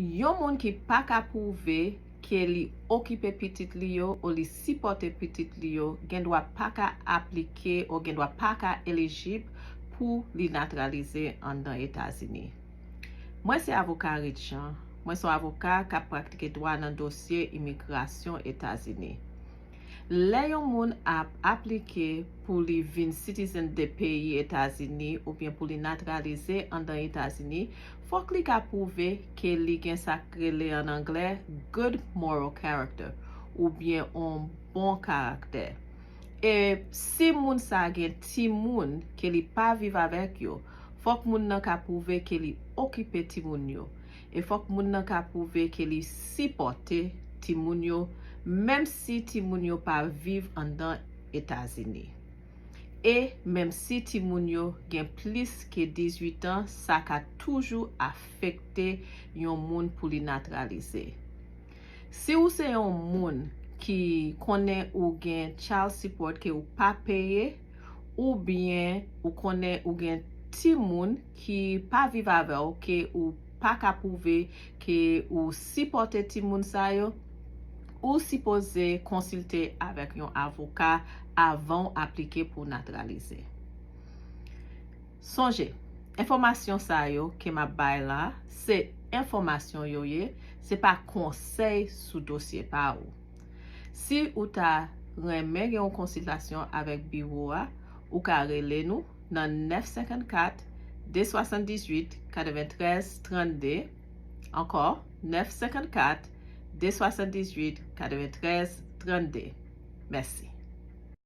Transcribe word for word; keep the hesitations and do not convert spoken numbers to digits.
Yon moun ki pa ka pwouve ke li okipe pitit li yo ou li sipòte pitit li yo gendwa pa ka aplike ou gendwa pa ka elijib pou li natiralize anndan Etazini. Mwen se avoka Ritchan. Mwen se yon avoka k ap pratike dwa nan dosye imigrasyon Etazini. Lè yon moun ap aplike pou li vin citizen de peyi Etazini oubyen pou li natiralize anndan Etazini, fòk li ka pwouve ke li gen sa k rele an anglè good moral character oubyen yon bon karaktè. E si moun sa gen timoun ke li pa viv avèk yo, fòk moun nan ka pwouve ke li okipe timoun yo. E fòk moun nan ka pwouve ke li sipòte timoun yo, menm si timoun yo pa viv anndan Etazini. E menm si timoun yo gen plis ke dizuit an, sa ka toujou afekte yon moun pou li natiralize. Si ou se yon moun ki konnen ou gen child support ke ou pa peye, oubyen ou konnen ou gen timoun ki pa viv avè w ke ou pa ka pwouve ke ou sipòte timoun sa yo, ou sipoze konsilte avèk yon avoka avan w aplike pou w natiralize. Sonje, enfòmasyon sa yo ke m ap bay la, se enfòmasyon yo ye, se pa konsèy sou dosye pa ou. Si ou ta renmen gen yon konsiltasyon avèk biwo a, ou ka rele nou nan nèf senkannkat, de swasanndizuit, katreventrèz, trannde. Ankò, nèf senkannkat, de swasanndizuit, katreventrèz, trannde. Mèsi.